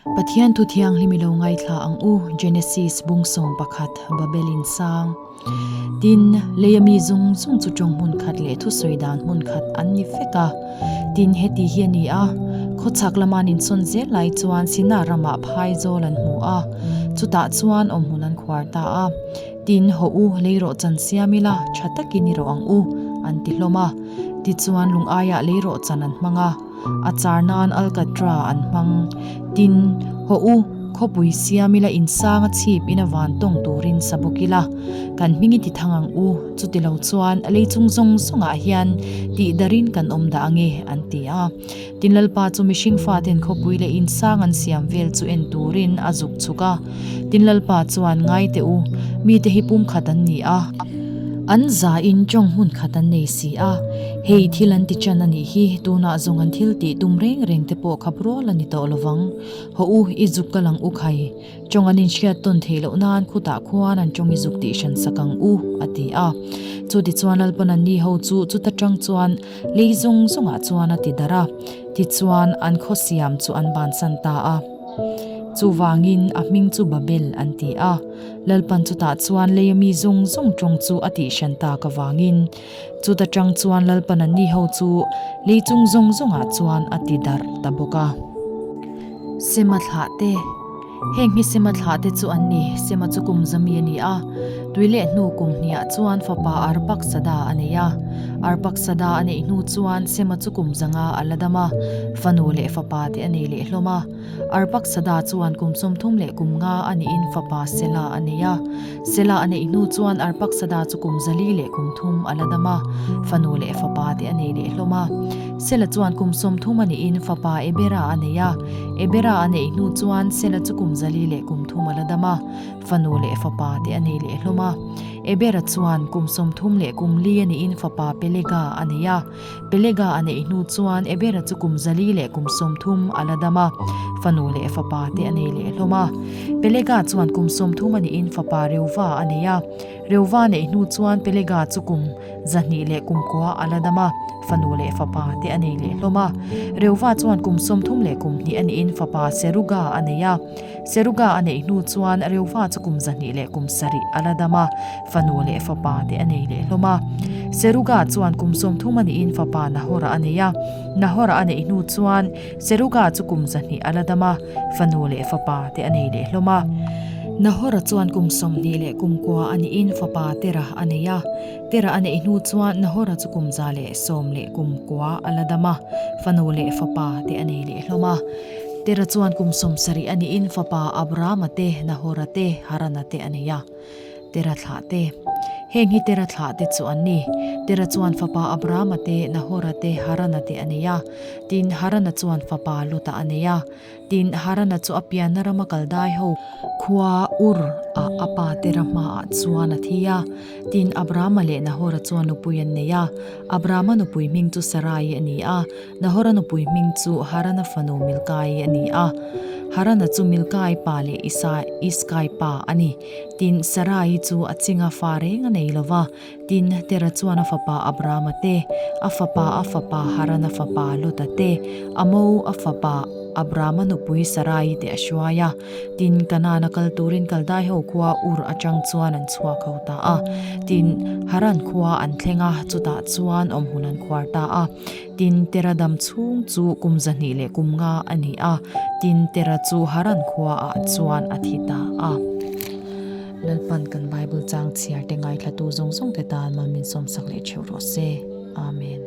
Pathian thu thianghlim i lo ngaithla ang u, Genesis bung 11, Babel in sang. Tin, leia mi zung zung chu tawng hmun khat leh thusawi dan hmun khat an ni vek a. Tin, heti hi a ni a, khawchhak lama an insawn zel lai chuan Sina ramah phai zawl an hmu a, chutah chuan awmhmun an khuar ta a. Tin, hawh u, lei rawh chan siam ila, tha takin i rawh ang u, an ti hlawm a. Tichuan, lung aiah lei rawh chan an hmang a. A char nan alkatra an hmang. Tin, hawh u, khawpui siam ila insang a chhip in a van tawng turin sa bawk ila, kan hming i ti thang ang u, chuti lo chuan lei chung zawng zawngah hian tih darin kan awm dah ange, an ti a. Tin, Lalpa chu mihring faten khawpui leh insang an siam vel chu en turin a zuk chhuk a. Tin, Lalpa chuan, Ngai teh u, mite hi pumkhat an ni a. An zain tawng hmun khat an nei si a, hei thil an ti ṭan a nih hi, tunah zawng an thil tih tum reng reng te pawh khap rual a ni tawh lovang. Hawh u, i zuk kal ang u khai. Tawng an inhriat tawn theih loh nan khutah khuan an tawng i zuk tih hran sak ang u, a ti a. Chutichuan Lalpan an ni ho chu chuta ṭang chuan lei zawng zawngah chuan a ti darh a, tichuan an khaw siam chu an bansan ta a. Chuvangin a hming chu Babel an ti a. Lalpan chutah chuan leia mi zawng zawng tawng chu a tihhran tak avangin, chuta tang chuan Lalpan an ni ho chu lei chung zawng zawngah chuan a ti darh ta bawk a. Sema thlah te, Heng hi Sema thlah te chu an ni, Sema chu kum zami a ni a, tui leh hnu kum hniah chuan fapa Arpaksada a nei a. Arpaksada a neih hnu chuan Sema chu kum zanga a la dam a, fanu leh fapa te a nei leh hlawm a. Arpaksada chuan kum 35 a nihin fapa Sela a nei a. Sela a neih hnu chuan Arpaksada chu kum 403 a la dam a, fanu leh fapa te a nei leh hlawm a. Sela chuan kum 30 a nihin fapa Ebera a nei a. Ebera a neih hnu chuan Sela chu kum 403 a la dam a, fanu leh fapa te a nei leh hlawm a. Ebera chuan kum 34 a nihin fapa Pelega a nei a. Pelega a neih hnu chuan Ebera chu kum 130 a la dam a, fanu leh fapa te a nei leh hlawm a. Pelega chuan kum 30 a nihin fapa Reuva a nei a. Reuva neih hnu chuan Pelega chu kum 209 a la dam a, fanu leh fapa te a nei leh hlawm a. Reuva chuan kum 32 a nihin fapa Seruga a nei a. Seruga a neih hnu chuan Reuva chu kum 207 a la dam a, fanu leh fapa te a nei leh hlawm a. Seruga chuan kum 30 a nihin fapa Nahora a nei a. Nahora a neih hnu chuan Seruga chu kum 200 a la dam a, fanu leh fapa te a nei leh hlawm a. Nahora chuan kum 29 a nihin fapa Tera a nei a. Tera a neih hnu chuan Nahora chu kum 119 a la dam a, fanu leh fapa te a nei leh hlawm a. Tera chuan kum 70 a nihin fapa Abrama te, Nahora te, Harana te a nei a. Tera thlah te. Heng hi Tera thlah te chu an ni. Tera chuan fapa Abrama te, Nahora te, Harana te a nei a. Tin, Harana chuan fapa Lota a nei a. Tin, Harana chu a pianna rama kal dai ho khua Ur ah a pa Tera hmaah chuan a thi a. Tin, Abrama leh Nahora chuan nupui an nei a. Abrama nupui hming chu Sarai a ni a. Nahora nupui hming chu Harana fanu Milkai a ni a. Harana chu Milkai pa leh Isa, Iskai pa a ni. Tin, Sarai chu a chinga fa reng a nei lo va. Tin, Tera chuan a fapa Abrama te, a fapa a fapa Harana fapa Lota te, a mo a fapa Abrama nupui Sarai te a hruai a. Tin, Kanaan a kal turin Kaldai ho khua Ur atang chuan an chhuak ho ta a. Tin, Haran khua an thleng a, chutah chuan awmhmun an khuar ta a. Tin, Tera dam chhung chu kum 205 a ni a, tin, Tera chu Haran khuaah chuan a thi ta a. Lalpan kan Bible chang chhiar te ngaithlatu zawng zawng te tan mal min sawmsak leh theuh rawh se. Amen.